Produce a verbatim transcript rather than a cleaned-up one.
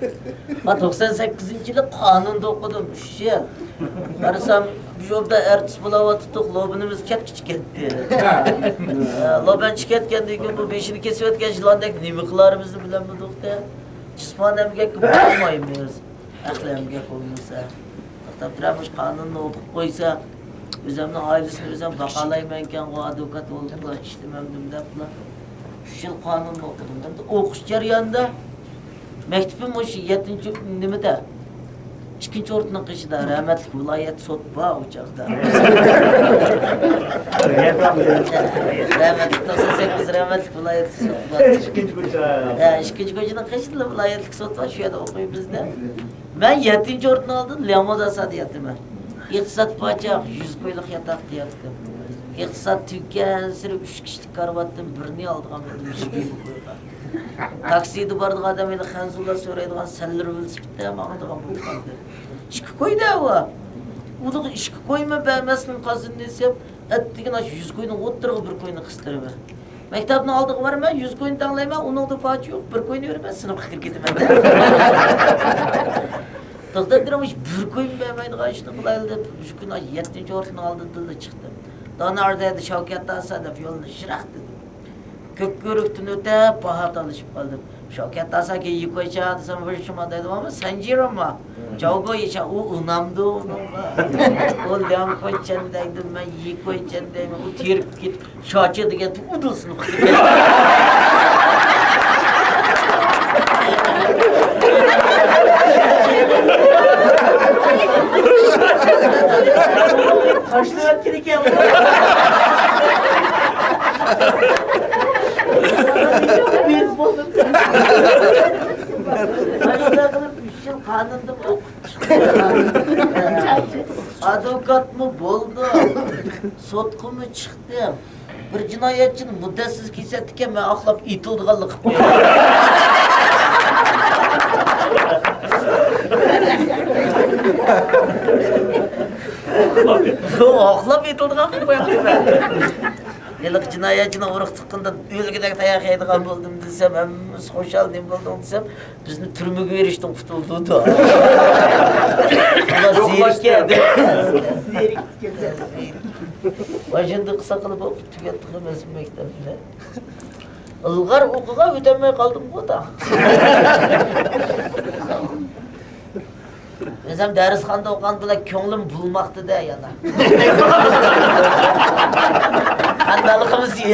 مەن توقسان سەككىزىنچى يىلى قانۇندا ئوقۇدۇم، ئۈچ يىل. قارىسام، بۇ يولدا ئارتىس بولاۋاتىدۇق، لوبىنىمىز كەتكۈچە كەتتى. لوبەن چىقىپ كەتكەندىن كېيىن بۇ بېشىنى كېسىۋەتكەن يىلاندەك نېمە قىلارىمىزنى بىلەلمىدۇق-دە. جىسمانىي ئەمگەك بولمايمىز. ئەقلىي ئەمگەك بولمىسا. توختاپ تۇرۇڭ، مۇشۇ قانۇننى ئوقۇپ قويسا، ئۆزۈمنىڭ ئائىلىسىنى ئۆزۈم باقالايمەنكەنغۇ، ئادۋوكات بولۇپلا ئىشلىمەمدىم دەپلا. ئۈچ يىل قانۇننى ئوقۇدۇم. ئەمدى ئوقۇش جەريانىدا مەكتىپىم مۇشۇ يەتتىنچى نېمىدە، ئىككىنچى ئورتىنىڭ قېشىدا رەھمەتلىك ۋىلايەت سوت بار ئۇ چاغدا. رەھمەتلىك توقسان سەككىز رەھمەتلىك ۋىلايەت سوت بار. ئىككىنچى كوچا. ھە، ئىككىنچى كوچىنىڭ قېشىدا ۋىلايەتلىك سوت بار، شۇ يەردە ئوقۇيمىز دە. مەن يەتتىنچى ئورۇننى ئالدىم، لياڭمودا سادىياتىمەن. ئىقتىساد پاچاق، يۈز كويلۇق ياتاقتا ياتتىم. ئىقتىساد تۈگىگەنسېرى ئۈچ كىشىلىك كارىۋاتتىن بىرنى ئالىدىغان بولدۇم، يىگىرمە كويغا. تاكسىدا بارىدىغان ئادەم ھېلى خەنزۇلار سورايدىغان سەنلىر ۋېلىسىپىتتە ماڭىدىغان بولۇپ قالدى. ئىككى كويدا ئۇ. ئۇنىڭغا ئىككى كويمۇ بەرمەسنىڭ قازىنىنى دېسەم، ئەتىگىنى ئاشۇ يۈز كوينىڭ ئوتتۇرىغا بىر كوينى قىستۇرىمەن. مەكتەپنىڭ ئالدىغا بارىمەن، يۈز كوينى تەڭلەيمەن، ئۇنىڭدا پاچا يوق، بىر كوينى بېرىمەن، سىنىپقا كىرىپ كېتىمەن. توختاپ تۇرۇڭ، بىر كويمۇ بەرمەيدىغان ئىشنى قىلايلى دەپ، مۇشۇ كۈنى يەتتىنچى ئورۇننىڭ ئالدىدىنلا چىقتىم. دانا ئاردەيدە شاۋكەت داسا دەپ يولنى يىراق دېدىم. كۆككۆرۈكتىن ئۆتۈپ، باھا تالىشىپ قالدىم. شاۋكەت داسا كېيىن يىكويچا دېسەم، ۋېرشىما دەيدۇ، ئەمما سەنجىرىما. جاۋگويچا، ئۇ ئۇنامدۇ ئۇنىڭغا. ئۇ لياڭكويچەن دەيدۇ، مەن يىكويچەن دەيمەن. ئۇ تېرىپ كېتىپ، شاچە دېگەن ئۇدۇلسىنى قىلىپ كەتتى. قاشلاۋەتكىنىكەن. بېرىپ بولدۇم. ئاشۇنداق قىلىپ ئۈچ يىل قانۇندا ئوقۇپ چىقتىم. ئادۋوكاتمۇ بولدۇم. سوتقىمۇ چىقتىم. بىر جىنايەتچىنى مۇددەتسىز كېسەتتىكەن، مەن ئاقلاپ ئېتىلىدىغانلىق قىلىپ قويدۇم. ئاقلاپ ئېتىلىدىغان قىلىپ قويۇپتىمەن. ھېلىقى جىنايەتچىنىڭ ئۇرۇق تۇغقىنىدىن ئۆلگۈدەك تاياق يەيدىغان بولدۇم دېسەم، ھەممىسى خۇشال، نېمە بولدۇڭ دېسەم، بىزنى تۈرمىگە بېرىشتىن قۇتۇلدۇردى. ئۇلار زېرىككەن. ماشىنىدا قىسا قىلىپ ئوقۇپ تۈگەتتۇق ئەمەسمۇ مەكتەپنى. ئىلغار ئوقۇغا ئۆتەلمەي قالدىمغۇ دا. ئۆزۈم دەرسخانىدا ئوقۇغان بىلەن كۆڭلۈم بۇلماقتا-دە يەنە. قانداقلىقىمىز